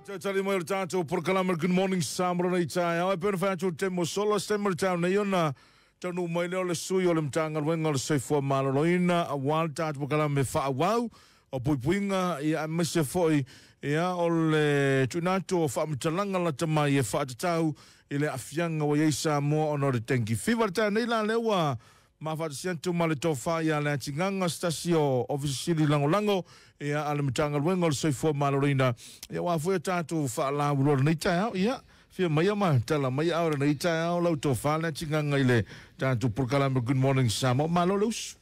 Tali mai o le tatou polokalame Good Morning Samoa lenei taeao. E pei ona fai atu le taimi ua sola, se taimi o le taeao nei ona taunuu mai lea o le sui o le Matagaluega o le Soifua Maloloina aua le tatou polokalame faaauau o puipuiga, ia, aemaise foi, ia, o le tuuina atu o faamatalaga lata mai e faatatau i le aafiaga ua i ai Samoa ona o le dengue fever. Le taeao nei la lea ua mafaatasi atu ma le tofa ia Leatigaga, se tasi o Ofisa Sili Lagolago, ia, a le Matagaluega o le Soifua Maloloina, ia, ua foi o tatou faalauiloa lenei taeao. Ia, fia maia ma tala mai ao lenei taeao lau tofa Leatigaga i le tatou polokalame Good Morning Samoa. Malo le usu.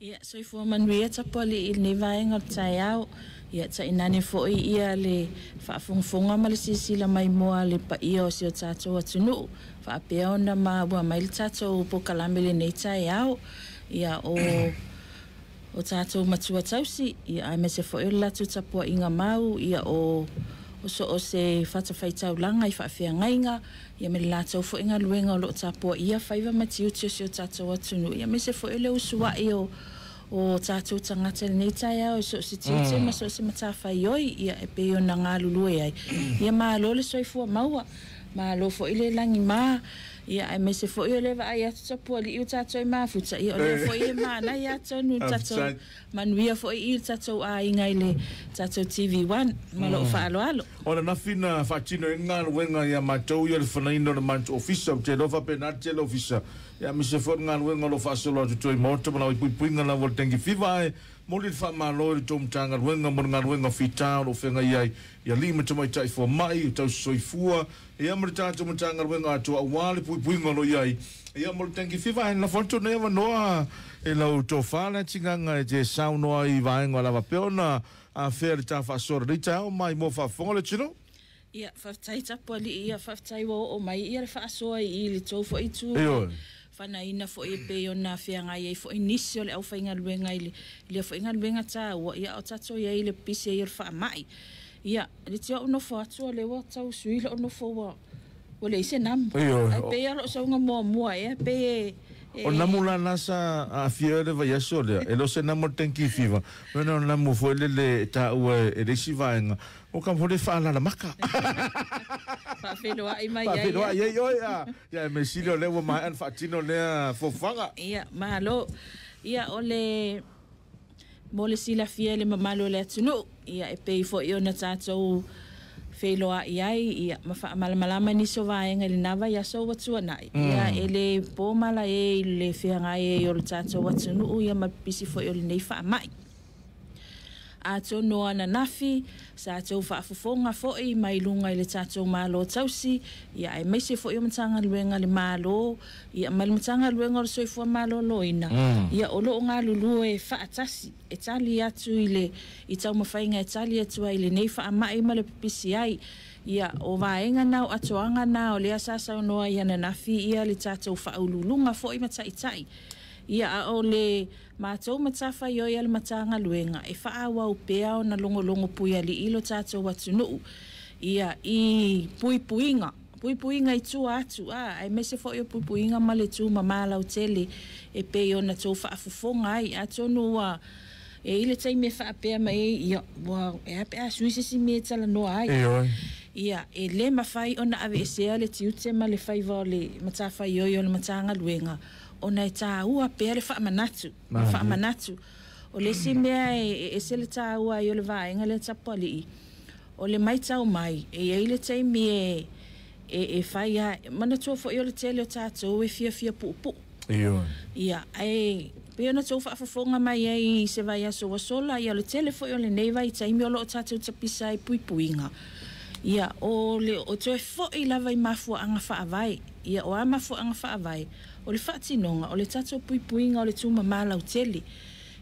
Ia, soifua manuia Tapuali'i i lenei vaega o le taeao. Ia, tainane foi ia le faafogafoga ma le silasila maimoa a le paia o si o tatou atunuu faapea ona maua mai le tatou polokalame i lenei taeao. Ia, o tatou matua tausi, ia, aemaise foi o le latou tapuaiga mau, ia, o so o se fatafaitaulaga i faafeagaiga, ia, ma le latou foi galuega o loo tapuaia faiva ma tiute o si o tatou atunuu, ia, aemaise foi o le usuai o tatou tagata i lenei taeao i so o se tiute ma so o se matafaioi, ia, e pei ona galulue ai. Ia, malo le soifua maua, malo foi le lagima, ia, aemaise foi o le vaai atu Tapuali'i o tatou i mafuta, ia, o lea foi e manaia atonu tatou manuia foi i le tatou aiga i le tatou TV1 ma lou faaaloalo. O le nafi na faatino ai galuega ia matou ia le fanaina o le matou ofisa, ou te iloa faapena le tele ofisa, ia, aemaise foi o le galuega o lo o faasolo atu tua i maota ma lau puipuiga lava o le dengue fever. Ae momoli le faamalo i le tou Matagaluega mo le galuega fita o loo feagai ai i alii ma tamaitai fomai tausi soifua, ia, ma le tatou Matagaluega atoa aua le puipuiga o lo o i ai, ia, mo le dengue fever. Ae lafo atu nei avanoa e lau tofa Leatigaga e te saunoa i vaega lava pea ona afea le ta faasoa lenei taeao mai mo faafofoga le atunuu. Ia, faafetai Tapuali'i, ia, faafetai ua oo mai ia le faasoa i le tou foi itu fanaina foi e pei ona feagai ai foi nisi o le aufaigaluega i le lea foi galuega taua, ia, o tatou i ai i le pipisi ai o le faamai. Ia, le tia ou nofo atu o lea ua tau sui lou nofo ua leai se namu. Ai pei o lou sauga muamua ea pei e O namu la sa aafia le vaiaso lea, e le o se namu o le dengue fever, mena o namu foi lele taua e le isi vaega o ka fole faalalamaka. Faafeiloai mai ai. Faafeiloai ai oe a, ia, e measili o lea ua maea ona faatino lea fuafuaga. Ia, malo. Ia, o le mo le silafia i le mamalu o le atunuu, ia, e pei foi ona tatou feiloai ai, ia, ma faamalamalama nisi o vaega i lena vaiaso ua tuanai, ia, e le po malae i le feagai ai o le tatou atunuu, ia, ma pipisi foi o lenei faamai. Atonu o ananafi sa tou faafofoga foi mai luga i le tatou Malo tausi, ia, aemaise foi o Matagaluega a le Malo, ia, ma le Matagaluega o le Soifua Maloloina, ia, o loo galulue faatasi e tali atu i le i taumafaiga e tali atu ai i lenei faamai ma le pipisi ai. Ia, o vaega na o atoaga na o lea sa saunoa i ananafi ia le tatou faauluuluga foi ma taitai. Ia, a o le matou matafaioi a le Matagaluega e faaauau pea ona logologo puialii lo tatou atunuu, ia, i puipuiga puipuiga i tua atu a, aemaise foi o puipuiga ma le tumamā lautele e pei ona tou faafofoga ai. Atonu ua e i le taimi e faapea mai ai, ia, ua e a pe a sui se isi mea e talanoa ai. Ia, e le mafai ona aveesea le tiute ma le faiva o le matafaioi o le Matagaluega ona e taua pea le faamanatu le faamanatu. O le isi mea e ese le taua ai o le vaega lea Tapuali'i, o le matau mai e i ai le taimi e fai a manatua foi o le tele o tatou e fiafia puupuu. Ia, ae pei ona tou faafofoga mai ai i se vaiaso ua sola, ia, o le tele foi o lenei vaitaimi o loo tatou tapisa ai puipuiga, ia, o le o toe foi lava i mafuaaga faavae. Ia, o a mafuaaga faavae? O le faatinoga o le tatou puipuiga o le tumamā lautele.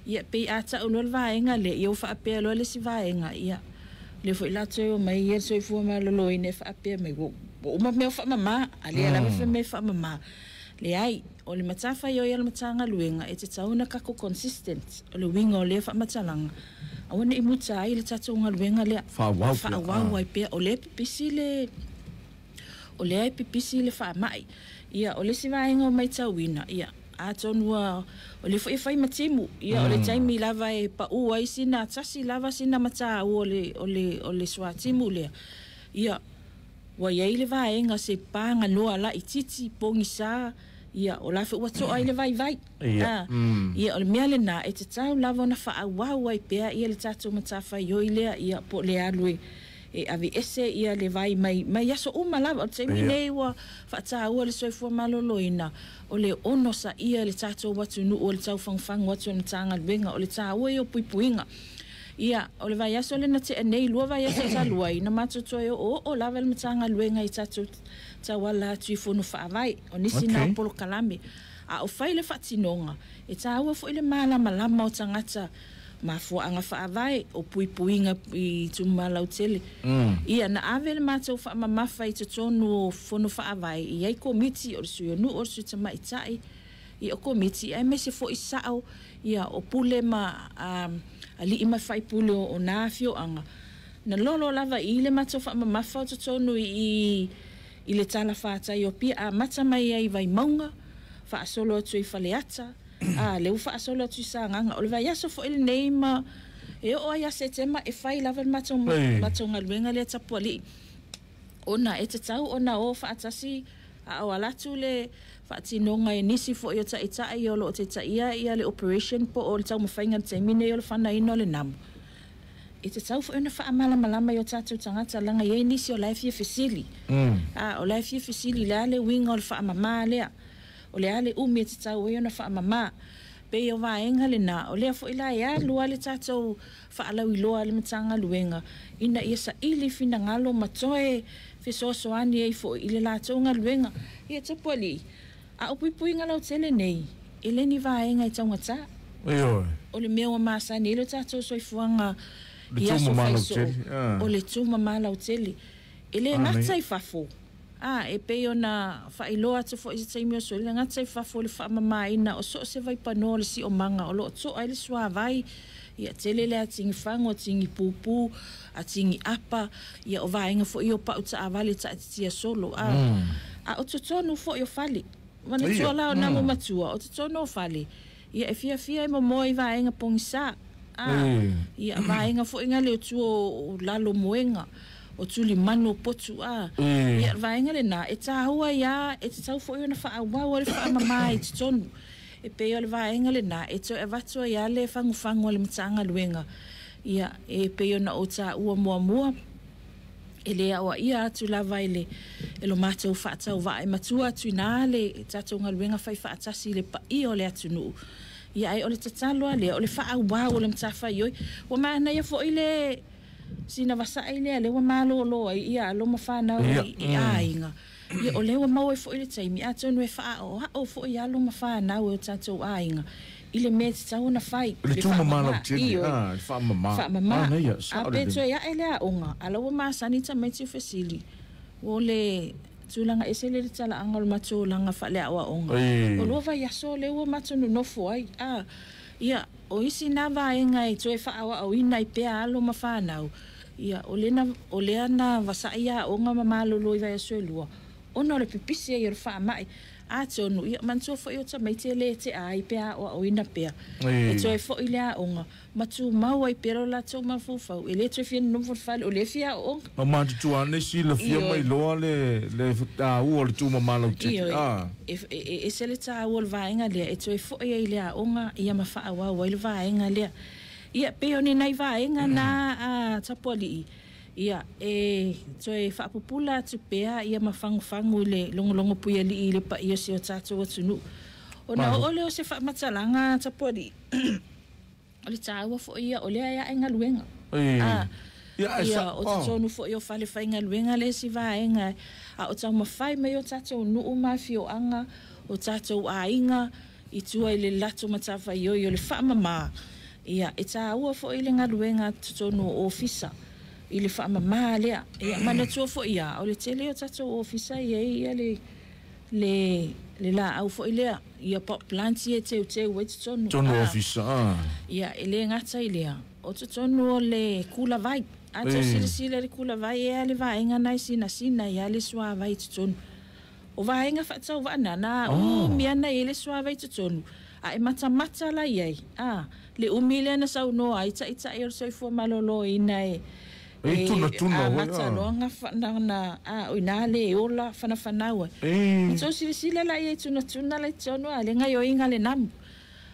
Ia, pei a tau loa le vaega lea, ia, ua faapea loa le isi vaega, ia, lea foi latou e omai ia le Soifua Maloloina e faapea mai ua uma mea o faamamā a lea lava fai mai faamamā. Leai, o le matafaioi a le Matagaluega e tatau ona tatou consistent. O le uiga o lea faamatalaga, aua ne i muta ai le tatou galuega lea. Faaauau pea. Faaauau ai pea o lea pipisi le o lea e pipisi le faamai. Ia, o le isi vaega o matauina, ia, atonu ua o lea foi e fai ma timu, ia, o le taimi lava e pau ai sina tasi lava sina mataū o le suatimu lea. Ia ua iai le vaega se pagaloa laʻititi pogisa ia o la feʻu atoʻa ai le vaivai. Ia. Ia o le mea lenā e tatau lava ona faaauau ai pea ia le tatou matafaioi lea ia po o le alu e e aveese ia le vai mai mai aso uma lava. O le taimi nei ua faataua le soifua malōlōina o le ono saia le tatou atunuu o le taufagufagu atu o le Matagaluega o le tāua ia o puipuiga. Ia o le vaiaso lea na tea nei 2 vaiaso talu ai na matou toe o'oo'o lava le Matagaluega i tatou tauala atu i fono faavae o nisi na o polokalame a o fai le faatinoga e tāua foʻi le malamalama o tagata mafuaaga faavae o puipuiga i tumalautele. Ia na ave le matou faamamafa i totonu o fono faavae i ai komiti o le sui o nuu o le sui tamaitaʻi ia o komiti aemaise foʻi saʻo ia o pule ma aliʻi ma faipule o nā afioaga na lolo lava i le matou faamamafa o totonu i le talafatai o Apia amata mai ai i Vaimauga faasolo atu i Faleata a lea ua faasolo atu i Sagaga o le vaiaso foʻi lenei ma e oo ai ia Setema e fai lava le matou galuega lea tapualii ona e tatau ona o faatasi a o alatu le faatinoga e nisi foʻi o taʻitaʻi o loo taitaia ia le operation po o le taumafaiga i le taimi nei o le fanaina o le namu e tatau foʻi ona faamalamalama i o tatou tagata laga iai nisi o la e fia fesili a o la e fia fesili le a le uiga o le faamamā lea o le a le umi e tatau ai ona faamamā pei o vaega lenā o lea foʻi la e alu a le tatou faalauiloa a le Matagaluega ina ia saili finagalo ma toe fesoasoani ai foʻi i le latou galuega. Ia tapualii a o puipuiga lautele nei e le ni vaega e taugatā Ioe. o le mea ua masani ai lo tatou soifuaga Le i aso tumamā faisoo lautele. o le tumamā lautele e lē gata i fafo a e pei ona faailoa atu foʻi se taimi o soli le gata i fafo o le faamamāina o so o se vaipanoa o le siomaga o loo toa ai le suāvai ia tele le atigi fago atigi pupū atigi apa ia o vaega foʻi o pau taavale taatitia solo a a o totonu foʻi o fale manatua la o namo matua o totonu o fale ia e fiafia e momoa i vaega pogisā a ia vaega foʻi gale o tua o lalo moega o tulimanu o potu a ia vaega lenā e tāua ia e tatau foʻi ona faaauau ai le faamamā i totonu e pei o le vaega lenā e toe avatu ai a le fagufagu a le Matagaluega ia e pei ona ou tāua muamua e lē aoaia atu lava i le e lo matou faatauvaa e matua atu inā le tatou galuega fai faatasi i le paia o le atunuu ia ae o le tatalo a lea o le faaauau o le matafaioi ua manaia foʻi le sina vasaʻi lea lea ua malōlō ai ia alo ma fanau i aiga ia o lea ua maua ai foʻi le taimi atonu e faaʻaoaʻo foʻi alo ma fanau e o tatou aiga i le mea e tatau ona fai Le le tumamā faamamā lautele. ioe Le faamamā. faamamā Manaia, a sao pe lelei. toe aʻe le aoga ala ua masani tamaiti o fesili o le tulaga ese le le talaaga o le matou olaga faaleaoaoga o 2 vaiaso lea ua matou nonofo ai a ia o isi na vaega e toe faaoaoina ai pea alo ma fanau ia o lena o lea na vasaʻi aoga ma malolo i vaiaso e 2 ona o le pipisi ai o le faamaʻi atonu ia manatua foʻi o tamaiti e lē tea ai pe aoaoina pea e toe foʻi le aoga ma tumau ai pea lo latou mafaufau e lē toe fia nonofo le fale o lea fia aooga. Ma matutua ane silafia Ioe. mai loa le tāua o le tumamā lautele. Ioe. E ese le tāua o le vaega lea e toe foʻi ai le aoga ia ma faaauau ai le vaega lea. Ia pei o lenei vaega na a tapualii ia e toe faapupula atu pea ia ma fagufagu i le logologo puialii i le paia o si o tatou atunuu. Ona oo lea o se faamatalaga tapualii o le tāua foʻi ia o lea e aʻe galuega. Ia, e Ia o totonu foʻi o fale faigaluega le isi vaega a o taumafai mai o tatou nuu ma afioaga o tatou aiga i tua i le latou matafaioi o le faamamā ia e tāua foʻi le galuega totonu o ofisa i le faamamā lea. Ia manatua foʻi ia o le tele o tatou ofisa ia ia le laau foʻi lea ia pot plant ia teuteu ai totonu. Totonu o ofisa. Ia e lē gata i lea o totonu o le kulavai a tau silasila le kulavai e a le vaega nai sinasina ia le suavai totonu o vaega faatauvaa na umi ana i le suavai totonu a e matamata la iai a le umi lea na saunoa ai taʻitaʻi o le soifua malōlōina e E tunatuna mata loa na a o ina le ola whanawhanau e. I tō silasila la ia i tunatuna la i tonu a le ngai o inga le namu.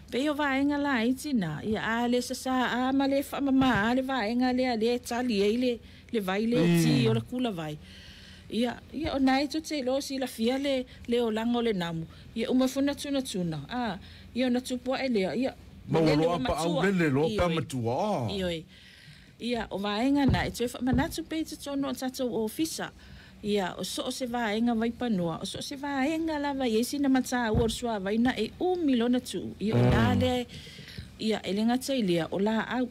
Pe o vaenga la i tina, ia a le sasa a ma le whamama a le vaenga le a le tali e le vai le ti o le kula vai. Ia, ia o nai tu te lo si la fia le o lango le namu. Ia uma funa tuna tuna. A, ia na tupua e lea. Ia, maua pa au lele lo pa matua. Ioi. Ia, o vaenga na, e toe whamanatu pe te tono o tātou ofisa. Ia, o so o se vaenga vaipanoa, o so o se vaenga lava i esi na mataa ua sua vaina e umilona tu. Ia, o nā lea, ia, e lenga teilea, o la au.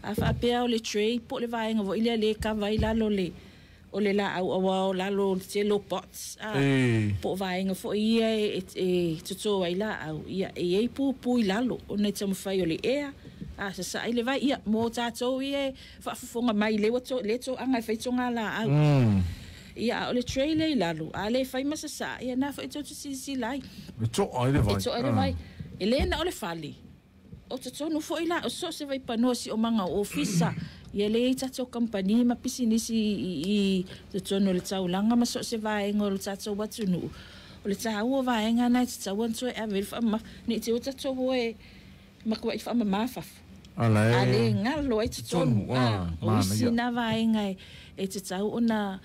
A whaapea o le tray, po le vaenga vo ilea le kawai lalo le, o le la au awa o lalo te lo pots. Po vaenga fo ia e tuto ai la au. Ia, e ei pu i lalo, o nei tamawhai o le ea. A sa sa ile vai ia mo tātou ia whaafufonga mai le wato le to anga e whaitonga la au. Ia o le tray le lalo a le whai masa sa ia nā whai tō sisi lai. E tō ai le vai. E tō ai le vai. E le na o le whali. O te tonu fo ila o so se vai panoa si o manga o ofisa. Ia le i tātou kampani ma pisinisi i te tonu le taulanga ma so se vaenga o le tātou watunu. O le tāua vaenga nai te tau antoe a veri wha ma ni te o tātou e makua i wha mamafafu. Ale. Ale ngalo ai te tonu. O isi nā vaenga e te tau ona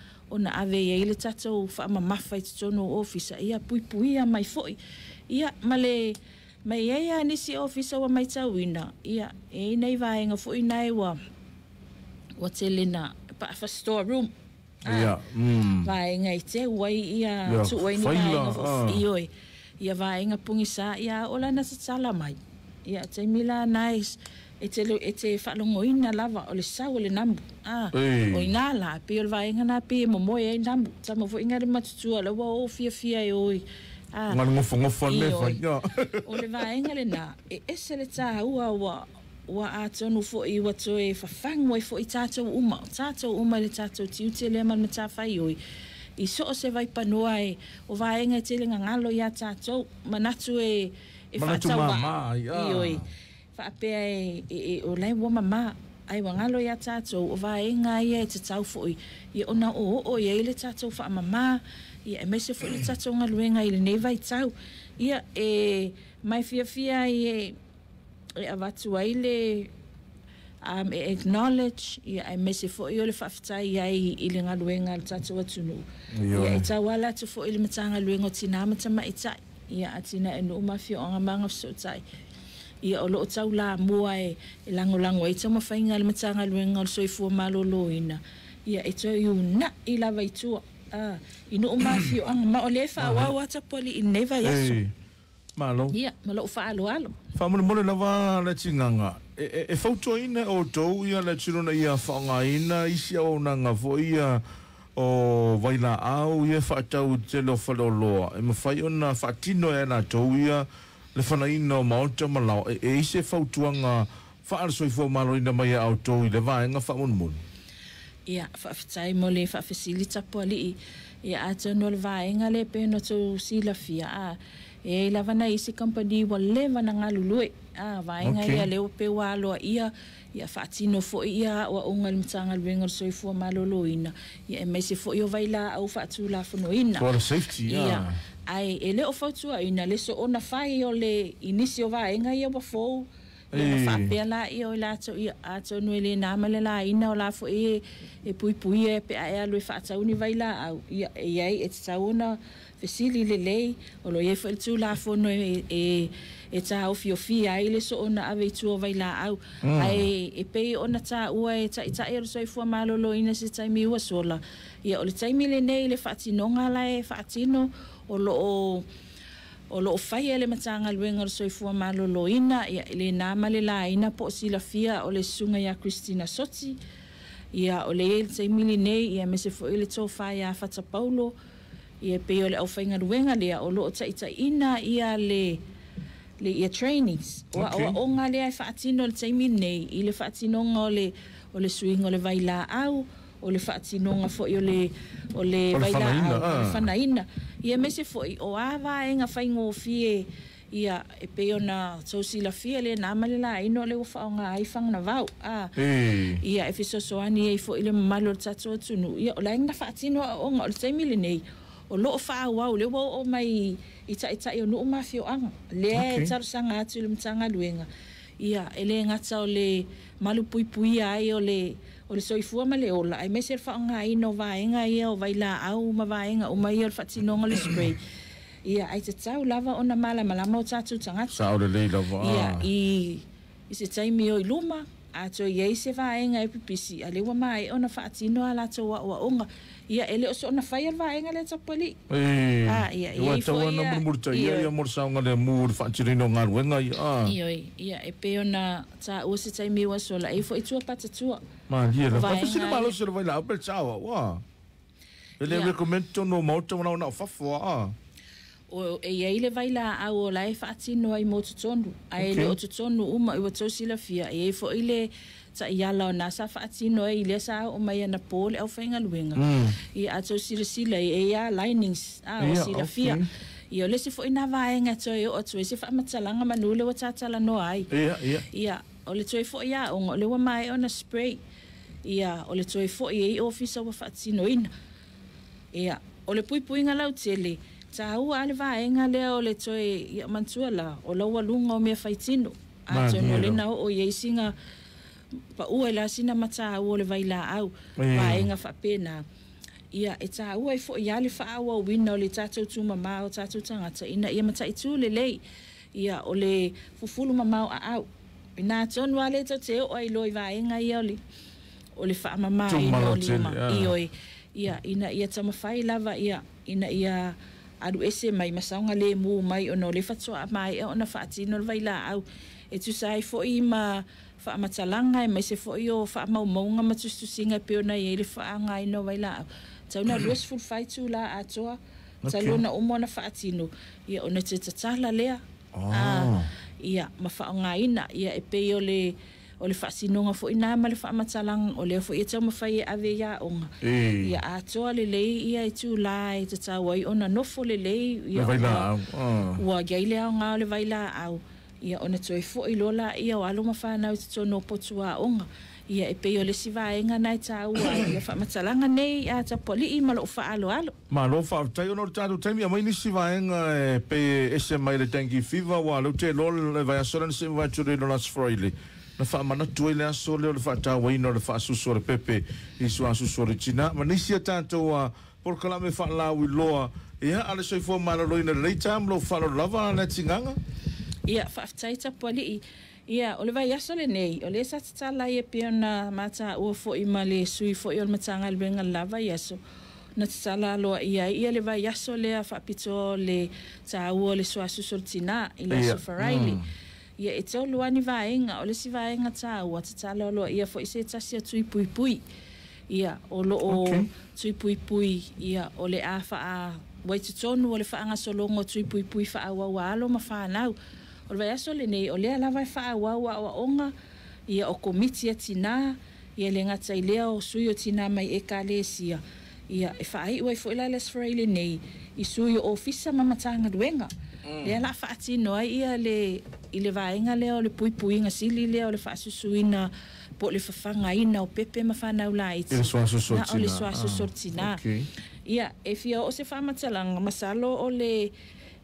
ave i le tātou wha mamafa i te tonu o ofisa. Ia puipuia mai foi. Ia male mai ia nisi ofisa wa mai tauina. Ia e nei vaenga foi nei wa wa telena pa fa store room. Ia. Vaenga i te wai ia tu wai ni vaenga fo ioi. Ia vaenga pungisa ia ola na tsala mai. Ia te mila nice e te whalongoina lava o le sau o le nambu. O ina la, pe o le vaenga na pe mo moe ai nambu. Tama fo inga le matutua la ua o fia fia e oi. Ngā ngofo ngofo le whai. O le vaenga le nā, e ese le tā ua ua a tonu fo i ua toe whawhangoi fo i tātou uma. Tātou uma le tātou tiute le ma le whai oi. I so o se vaipanoa e o vaenga e tele ngalo ia tātou manatu e manatu māmā, ia. Ioi. Whaapea e o lai ua mamā, ai wangalo ia tātou, o vaenga ia e te tau foi, ia ona o o ia i le tātou whaamamā, ia e mese foi le tātou ngaluenga i le nei vai tau, ia e mai fiafia i e avatu ai le e acknowledge, ia e mese foi o le whaaftai ai i le ngaluenga le tātou atunu. Ia e tau ala atu foi le matanga luenga o tina matama i tai, ia atina e nuu mawhio o ngā manga whasautai. Ia o loo tau la mua e lango lango e tau mawhainga le matanga luenga o le soifua maloloina. Ia e tau iu na i lava i tua. I nuu mawhio anga ma o le wha au atapoli i neva iaso. Malo. Ia, ma loo wha alo alo. Wha mole lava le tinganga. E fautuaina o tau ia le tirona ia whaangaina isi au nanga fo ia o waila au ia whaatau te leo whaloloa. E mawhai ona whaatino e na tau ia le whanaina o maota malao. E ise fautuanga whaarasoifua maloina mai au tau i le vaenga whaamunumunu. Ia, whaawhitai mo le whaafisili tapualii. Ia, atonu le vaenga le peno tau silafia. E lava na isi kampani wa leva na ngalulue. Vaenga ia leo pe waloa ia, ia whaatino fo ia wa onga le matanga luenga le soifua maloloina. Ia e meise fo ia vaila au whaatula fonoina. For the safety, ia. Ai, e leo fautua ina le so ona whai o le inisi o vaenga ia wa fou. Ia whaapea la ia o lātou ia atonu e le nā ma le la ina o la fo e pui e pe ae alu e whaatauni vaila au. Ia e ai e te tauna fesili le lei o lo ie fo le tū la fono e tā ofiofia ai le so ona ave i tua vaila au. Ai e pei ona tā ua e taitai o le soifua maloloina se taimi ua sola. Ia o le taimi le nei le whaatinonga la e whaatino o loo o loo whai ele matanga luenga o le soifua maloloina, ia le nā ma le laina po o silafia o le sunga ia Christina Soti. Ia o le le taimi nei, ia mese fo ile tō whai a Fata Paulo, ia pe o le au whainga luenga lea o loo taitaina ia le ia trainings. O o ngā lea e whaatino le taimi nei, i le whaatinonga o le suinga o le vaila au, o le whaatinonga fo i o le vaila au, o le whanaina. Ia mese fo i o a vaenga whaingōfie Ia, e pei ona tou silafia le na ma le laina o le ua faaaoga ai faganavao. Ia, e fesoasoani ai foi le mamalu o le tatou atunuu. Ia, o la e na faatino aoaoga o le taimi lenei, o loo faaauau lea ua oo mai i taitai o nuu ma afioaga. Lea e talosaga atu i le Matagaluega. Ia, e le gata o le malupuipuia ai o le soifua ma le ola, aemaise le faaaogaina o vaega ia o vailaau ma vaega uma ia o le faatinoga o le spray. Ia, ai tatau lava ona malamalama o tatou tagata. Sao lelei lava. Ia, i se taimi o i luma, a toe i ai se vaega e pipisi, a le ua maea ona faatino a latou aoaoga. Ia, e le o soona faia le vaega lea tapualii. Ia, Ua tau ana mulimulitaia ia mo le saogalemu i le faatinoina o galuega ia. Ioe, ia, e pei ona taua se taimi ua sola, e foi tua patatua. Malie lava. Vaega Fesili malosi o le vailaau pe le sao ua. E le recommend tonu o maota mana ona o fafo a. O e iai le vailaau o la e faatino ai mo totonu. Ae le o totonu uma i ua tou silafia, e iai foi le taiala o na sa faatino ai lea sa oo mai anapo le aufaigaluega. Ia, a tou silasila e ia linings o silafia. Ia, o le isi foi na vaega e toe oo atu ai se faamatalaga manu le ua tatalanoa ai. Ia, o le toe foi aoga o le ua maea ona spray. Ia, o le toe foi e i ofisa ua faatinoina. Ia, o le puipuiga lautele, taua a le vaega lea o le toe, ia manatua la, o laualuga o mea faitino. Atonu o le na oo i ai sina paua i la sina mataua o le vailaau, vaega faapena. Ia, e taua ai foi ia le faaauauina o le tatou tumama o tatou tagata ina ia mataitu lelei. Ia, o le fufulu mamao aau. Ina tonu a le tou te oo ai loa i vaega ia o le faamamaina o lima. Ioe. Ia, ina ia taumafai lava ia, ina ia alu ese mai ma saogalemu mai ona o le faatoa maea ona faatino le vailaau. E tusa ai foi ma faamatalaga aemaise foi o faamaumauga ma tusitusiga e pei ona i ai le faaaogaina o vailaau. Tau na 24 itula atoa, talu ona uma ona faatino, ia ona te tatala lea. Ia, ma faaaogaina. Ia, e pei o le faasinoga foi na ma le faamatalaga o lea foi e taumafai e ave i aoga. Ia atoa lelei ia itula e tatau ai ona nofo lelei ia ua iai le aoga o le vailaau. Ia, ona toe foi loa laia o alo ma fanau i totonu o potu aoga. Ia, e pei o le isi vaega na e taua ai ia faamatalaga nei a tapualii ma lou faaaloalo. Malo faafetai ona o le tatou taimi aumai nisi vaega e pei e ese mai le dengue fever ua leu te iloa le vaiaso lea na se i mavae atu le last Friday. Na faamanatu ai le aso lea o le faatauaina o le faasusu o le pepe i suasusu o le tina. Ma nisi a tatou polokalame faalauiloa, ia, a le soifua maloloina lelei tam lou faaaloalo lava le atigaga. Ia, faafetai tapualii. Ia, o le vaiaso lenei, o lea sa tatala ai e pei ona mataua foi ma le sui foi o le Matagaluega le vaiaso. Na tatala aloaia ai ia le vaiaso lea faapitoa o le taua o le suasusu o le tina i le aso Faraile. Ia, e tolu lava ni vaega, o le isi vaega taua, tatala aloaia foi se tasi o tui puipui. Ia, o loo tui puipui, ia, o le a faa waitotonu o le faagasologa o tui puipui faaauau a alo ma fanau. O le vaiaso lenei, o lea lava e faaauau aoaoga, ia, o komiti a tina, ia le gata i lea o sui o tina mai ekalesia. Ia, e faaiu ai foi la le aso Faraile nei i sui o ofisa ma Matagaluega. Lea la faatino ai ia le i le vaega lea o le puipuiga sili lea o le faasusuina po o le fafagaina o pepe ma fanau laiti. I le suasusu o le Na o le tina. suasusu o le tina. Ia, e fia oo se faamatalaga, masalo o le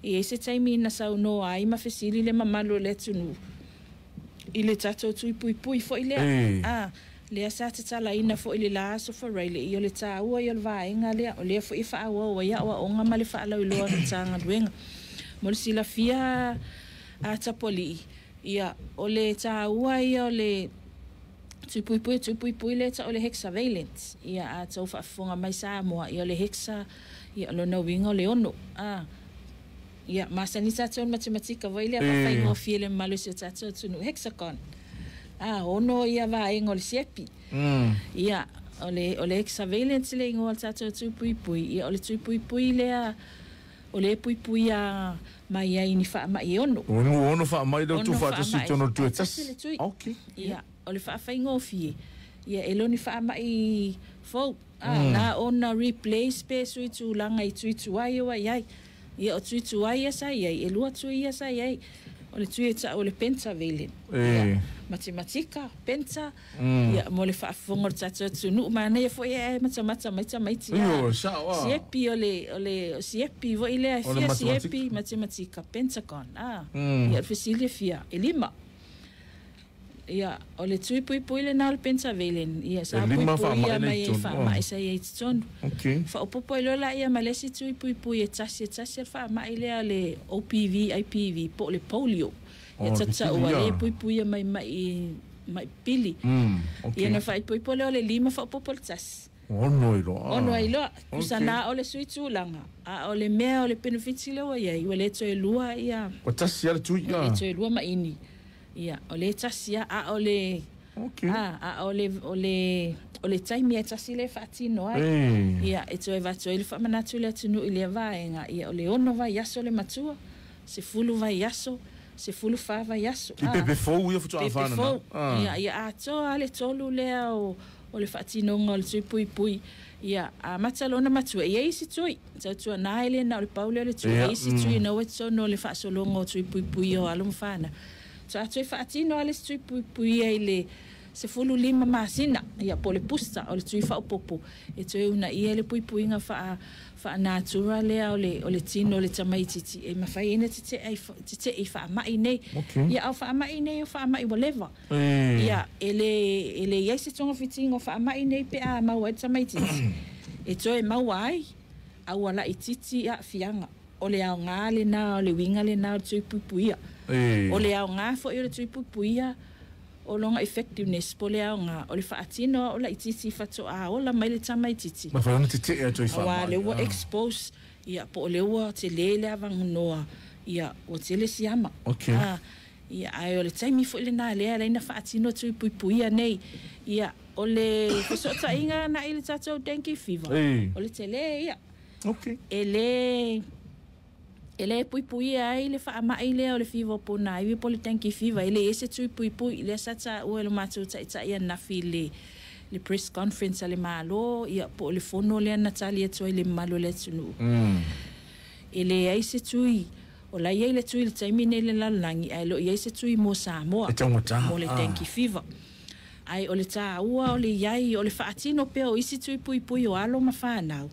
i ai se taimi na saunoa ai ma fesili le mamalu o le atunuu i le tatou tui puipui foi lea. Lea sa tatalaina foi le la aso Faraile, ia o le taua ia o le vaega lea, o lea foi e faaauau ai aoaoga ma le faalauiloa o le Matagaluega. Mo le silafia a tapualii, ia, o le taua ia o le tui puipui, tui puipui lea tau o le hexavalent. Ia, a tau faafofoga mai Samoa, ia o le hexa, ia o lona uiga o le 6. Ia, masani tatou le matematika foi lea faafaigofie le mamalu o si o tatou atunuu, hexagon. 6 ia vaega o le siepi. Ia, o le hexavalent le igoa o le tatou tui puipui. Ia, o le tui puipui lea, o le puipui a mai ai ni faamai e 6. O 6 faamai lea o tuufaatasi i totonu o le tui e Tasi le tasi. tui. Ia, o le faafaigofie. Ia, e le o ni faamai fou. Na ona replace pe sui tulaga i tui tuai o ai ai. Ia o tui tuai ia sa iai, e 2 tui ia sa iai. O le tui e ta'u o le pentavalent. Ia, matematika, penta, ia mo le faafofoga o le tatou atunuu manaia foi e matamata mai tamaiti. Io, sao a. Siepi o le siepi foi lea e fia siepi matematika, pentagon. Ia o le fesili e fia, e 5. Ia, o le tui puipui le na o le pentavalent. Ia, sa puipui ia mai e faamai sa iai totonu. Faaopopo ai loa laia ma le isi tui puipui e tasi e faamai lea le OPV, IPV, po o le polio. Ia tata'ua le puipuia mai mai pili. Ia na faaipoipo lea o le 5 faaopopo le 1. Ono ai loa. Ono ai loa. Tusa o le sui tulaga. A o le mea o le benefiti lea ua iai, ua le toe lua ia. Ua tasi a le tui ia. Ua le toe lua maini. Ia, o le tasi a o le a o le taimi e tasi le faatino ai. Ia, e toe avatu ai le faamanatu i le atunuu i lea vaega. Ia, o le 6 vaiaso le matua, 10 vaiaso, 14 vaiaso. I pepe fou ia faatoa fana. Pepe fou. Ia, ia atoa le 3 lea o le faatinoga o le tui puipui. Ia, a mata lona matua, ia isi tui. Tautuana ai le na o le pau lea o le tui. Ia isi tui na ua totonu o le faasologa o tui puipui o alo ma fanau. So atu e faatino a le isi tui puipui ai le 15 masina. Ia, po o le booster o le tui faaopopo. E toe uunaia le puipuiga faanatura lea o le tino o le tamaititi. E mafai ai na tete'i faamai nei. Ia, a o faamai nei o faamai ua leva. Ia, e le iai se togafitiga o faamai nei pe a maua ai le tamaititi. E toe maua ai aua laititi aafiaga. O le aogā lenā, o le uiga lenā o le tui puipuia. O le aogā foi o le tui puipuia o lona effectiveness po o le aogā o le faatino o laititi fatoā ola mai le tamaititi. Mafai ona tete'e atu i faamai. Auā le ua expose, ia, po o le ua telē le avaganoa, ia, ua tele siama. Ia, ae o le taimi foi lenā lea laina faatino tui puipuia nei. Ia, o le fesootaiga na'i le tatou dengue fever. O le telē ia. E le puipuia ai le faamai lea o le fiva o ponaivi po o le dengue fever. E le ese tui puipui lea sa taua e lo matou ta'ita'i anafi le press conference a le Malo, ia, po o le fono lea na tali atu ai le mamalu o le atunuu. E leai se tui, o la iai le tui i le taimi nei le lalolagi, ae loo iai se tui mo Samoa mo le dengue fever. Ae o le tāua o le iai o le faatino pea o isi tui puipui o alo ma fanau.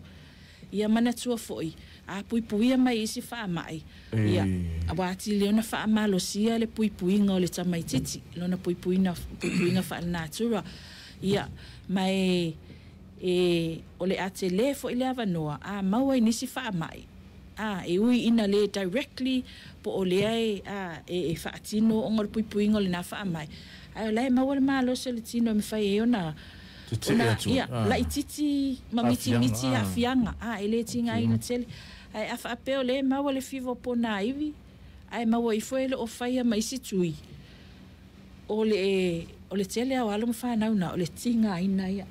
Ia manatua foi, a puipuia mai isi faamai. Ia, auā atili ona faamalosia le puipuiga o le tamaititi, lona puipuiga faalenatura. Ia, ma e o le atelē foi le avanoa, a maua i nisi faamai. A, e ui ina le directly po o lea e faatino ona o le puipuiga o lenā faamai. Ae o lae maua le malosi o le tino e mafai ai ona ia, laititi ma mitimiti aafiaga. A, e lē tigaina tele. Ae a faapea o lē maua le fiva o ponaivi, ae maua ifo e loo faia ma isi tui. O le tele ao alo ma fanau na, o le tigaina ia.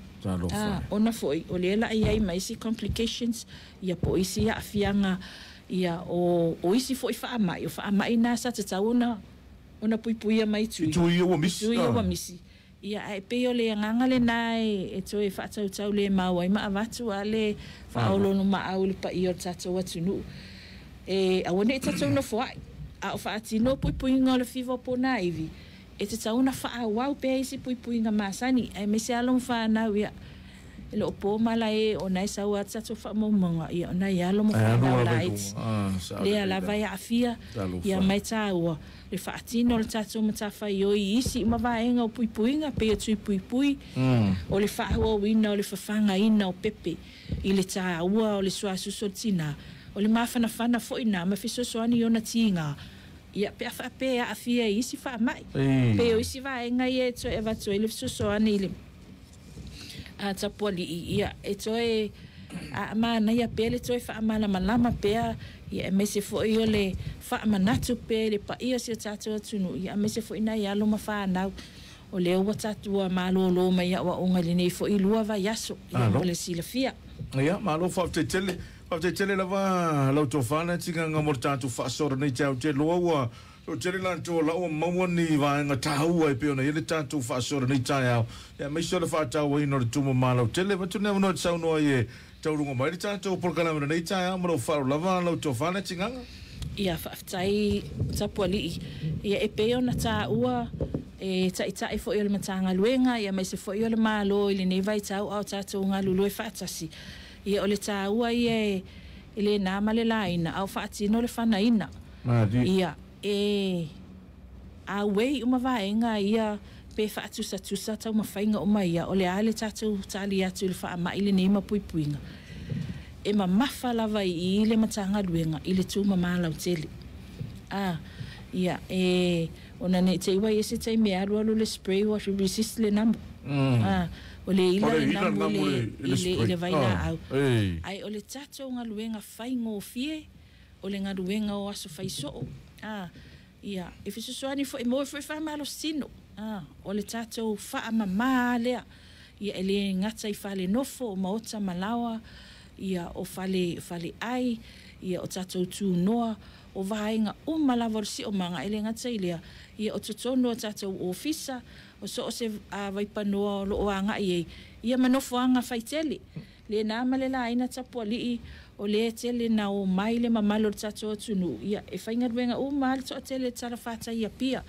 Ona foi, o lea la'a iai ma isi complications, ia po o isi aafiaga, ia o isi foi faamai, o faamai na sa tatau ona puipuia mai tui. Tui ia ua misi. Tui ia ua misi. Ia, ae pei o le agaga lenā e toe faatautau lē mau ai ma avatu a le faaoloolomaau i le paia o le tatou atunuu. E aua ne'i tatou nofoa'i, a o faatino puipuiga o le fiva o ponaivi, e tatau ona faaauau pea isi puipuiga masani, aemaise alo ma fanau, ia, e loo po malae ona e sau a tatou faamaumauga, ia, ona i alo ma fanau laiti. Lea lava e aafia, ia mai tāua, le faatino o le tatou matafaioi i isi uma vaega o puipuiga, pei o tui puipui, o le faaauauina o le fafagaina o pepe, i le tāua o le suasusu o le tinā, o le mafanafana foi nā, ma fesoasoani i ona tiga. Ia, pe a faapea e aafia i isi faamai. Pei o isi vaega ia e toe avatu ai le fesoasoani i le tapuali'i, ia, e toe aamanaia pea le toe faamalamalama pea, ia, aemaise foi o le faamanatu pea i le paia o si o tatou atunuu, ia, aemaise foi nai alo ma fanau. O lea ua tatou malōlō mai aʻoaʻoga i lenei foi 2 vaiaso, ia, mo le silafia. Ia, malo faafetai tele lava lau tofana tigaga mo le tatou faasoa lenei taeao tele loa ua o tele latou o la'ua maua ni vaega taua e pei ona i ai le tatou faasoa lenei taeao. Ia, aemaise o le faatauaina o le tumu malau tele vatune avanoa te saunoa ai e Taunuu mai le tatou polokalame lenei taeao ma lou faaaloalo lava lau tofa Letigaga. Ia, faafetai Tapualii. Ia, e pei ona taua e taitai foi o le Matagaluega aemaise foi o le Malo i lenei vaitau a o tatou galulue faatasi. Ia, o le taua ia e le na ma le laina a o faatino le fanaina. Ia, e auei uma vaega ia pe faatusatusa taumafaiga uma ia, o le a le tatou tali atu i le faamai lenei ma puipuiga. E mamafa lava i le Matagaluega i le tumama lautele. Ia, e ona nei te iwa i ese taimi e alu alu le spray ua resist le namu. O le ila le namu i le vailaau. Ai o le tatou galuega faigofie, o le galuega o aso faisoo. Ia, e fesoasoani foi mo foi faamalositino. O le tatou faamama lea. Ia, e le gata i fale nofo, o maota malaoa, ia, o fale ai, ia, o tatou tunoa, o vaega uma lava o le siomaga, e le gata i lea. Ia, o totonu o tatou ofisa, o so o se vaipanoa o loo agai ei, ia manofoaga faitele. Le na ma le laina Tapualii, o le tele na o mai le mamalu o le tatou atunuu. Ia, e faigaluega uma lava le toatele talafatai i Apia,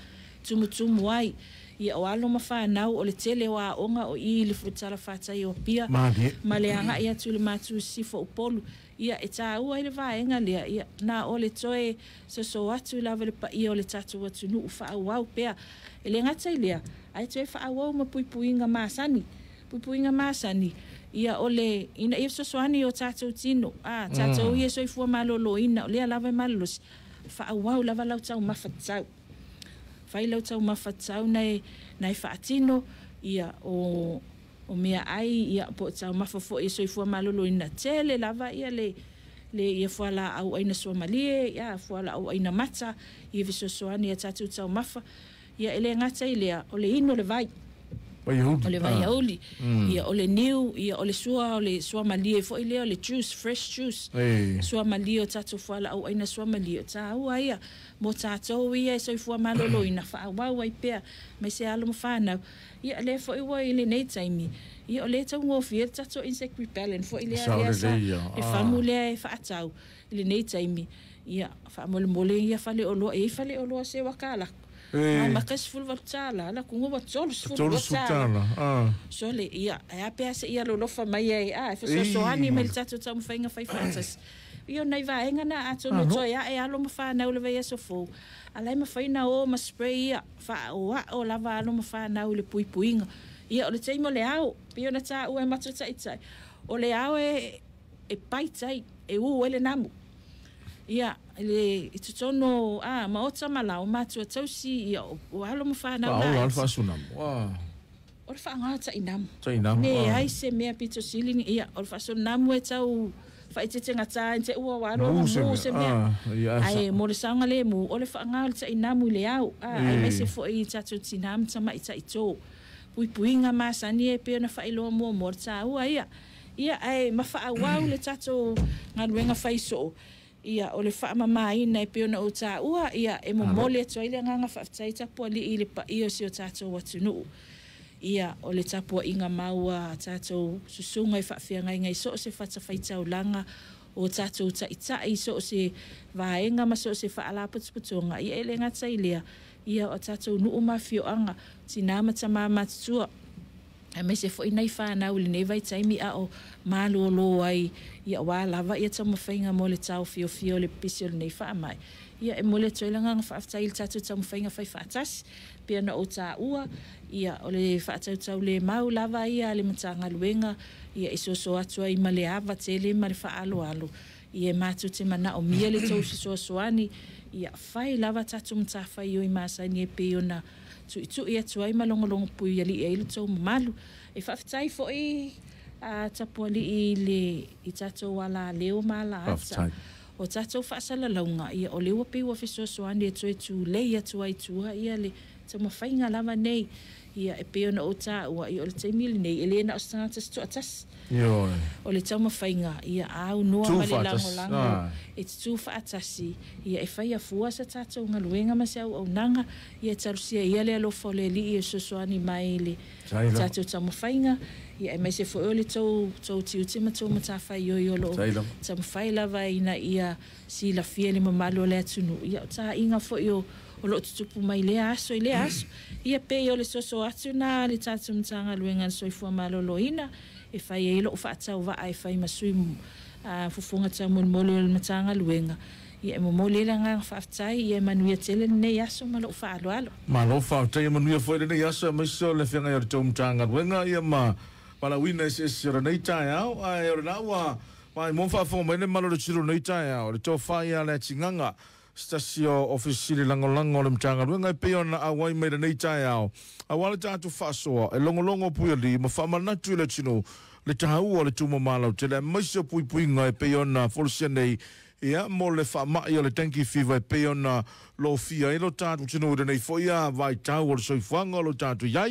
tumutumu ai. Ia, o alo ma fanau o le tele o aoga o i le talafatai o Apia, ma le agai atu le matu sisifo Upolu. Ia, e taua i le vaega lea, ia, na o le toe soso atu lava le paia o le tatou atunuu faaauau pea. E le gata i lea, ae toe faaauau ma puipuiga masani. Puipuiga masani, ia, o le ina ia fesoasoani o tatou tino, tatou ia soifua maloloina, o lea lava e malolosi, faaauau lava lau taumafa tatau. Fai lau taumafa tatau na e faatino, ia, o mea ai, ia, po o taumafa foi e soifua maloloina tele lava, ia, le ia fualaau aina suamalie, ia, fualaau aina mata, ia fesoasoani ia tatou taumafa. Ia, e le gata i lea, o le ino le vai. O le vaiauli, ia, o le niu, ia, o le sua, o le suamalie foi lea, o le juice, fresh juice. Suamalie o tatou fualaau aina suamalie, o taua ia, mo tatou ia e soifua maloloina, faaauau ai pea, mai se alo ma fanau. Ia, lea foi ua i lenei taimi, ia, o lea taugofie le tatou insect repellent foi lea, lea sa, e famu lea e faatau i lenei taimi. Ia, faamolemole ia faleoloa, e i faleoloa se wakalako. Ma ka $18, la kunga wa $30. Sole, ia, e a pea se ia lolofa mai ai, e fesoasoani mai le tatou taumafaiga faifaatasi. Ia, o nai vaega na atonu toe ae alo ma fanau le vaiaso fou. Alai mafai na o ma spray ia, faaoao lava alo ma fanau i le puipuiga. Ia, o le taimi o le ao, pei ona taua e matua taitai. O le ao e paitai, e u ai le namu. Ia, le i totonu maota malao, matua tausi, ia, o alo ma fanau na. O le faaaga tainamu. Ne ai se mea pito silini, ia, o le faasunamu e tau faaetetegata i te ua o alo ma mu se mea. Ai, mo le saoga lemu, o le faaaga o le tainamu i le ao. Aemaise foi i tatou tinā ma tamaita'i tō. Puipuiga masani e pei ona faailoa muamua le taua ia. Ia, ae ma faaauau le tatou galuega faisoo. Ia, o le faamamaina e pei ona ou taua, ia, e momoli atu ai le agaga faafetai Tapualii i le paia o si o tatou atunuu. Ia, o le tapuaiga mau a tatou susuga i faafeagaiga i so o se fatafaitaulaga o tatou taitai, so o se vaega ma so o se faalapotopotoga. Ia, e le gata i lea, ia, o tatou nuu ma afioaga, tinā ma tamā matutua, aemaise foi nai fanau i lenei vaitaimi a o malōlō ai, ia, ua lava ia taumafaiga mo le taofiofia o le pipisi o lenei faamai. Ia, e momoli atu ai le agaga faafetai i le tatou taumafaiga faifaatasi pei ona ou taua, ia, o le faatautaulemau lava ia a le Matagaluega, ia, e soso atu ai ma le ava tele ma le faaaloalo. Ia, e matou te manaomia le tou fesoasoani, ia, fai lava tatou matafaioi masani e pei ona tuitui atu ai ma logologo pui alii ai le tou mamalu. E faafetai foi Tapualii i le i tatou alaleo ma alaata. O tatou faasalalauga, ia, o le ua pei ua fesoasoani e toe tulei atu ai tua ia le taumafaiga lava nei. Ia e pei ona ou taua, ia o le taimi lenei e le na o se tagata se toatasi. Ioe. O le taumafaiga ia aunoa Tutū ma le faatasi. lagolago e tutū faatasi, ia e faia fua sa tatou galuega ma se auaunaga, ia e talosia ia le alofa o le Alii e fesoasoani mai i le Sai lava. tatou taumafaiga, ia aemaise foi o le tou tou tiute ma tou matafaioi o loo Sai lava. taumafai lava ina ia silafia le mamalu o le atunuu, ia o taaiga foi o o loo tutupu mai lea aso i lea aso. Ia pei o le soso atu na le tatou Matagaluega o le Soifua Maloloina e fai ai lou faatauvaa e fai ma sui fofoga taumolimoli o le Matagaluega. Ia e momoli ai le agaga faafetai, ia e manuia tele lenei aso ma lou faaaloalo. Malo faafetai, e manuia foi lenei aso aemaise o le feagai o le tou Matagaluega ia ma valaauina eseese o lenei taeao. Ae o lena ua maimoa faafofoga mai le mamalu o le tino o lenei taeao, le tofa ia Leatigaga, se tasi o Ofisa Sili Lagolago o le Matagaluega e pei ona auai mai lenei taeao aua le tatou faasoa e logologo puialii ma faamanatu i le atunuu le taua o le tumama lautele aemaise o puipuiga e pei ona folasia nei ia mo le faamai o le dengue fever e pei ona lofia ai lo tatou atunuu i lenei foi vaitau o le soifuaga o lo tatou i ai.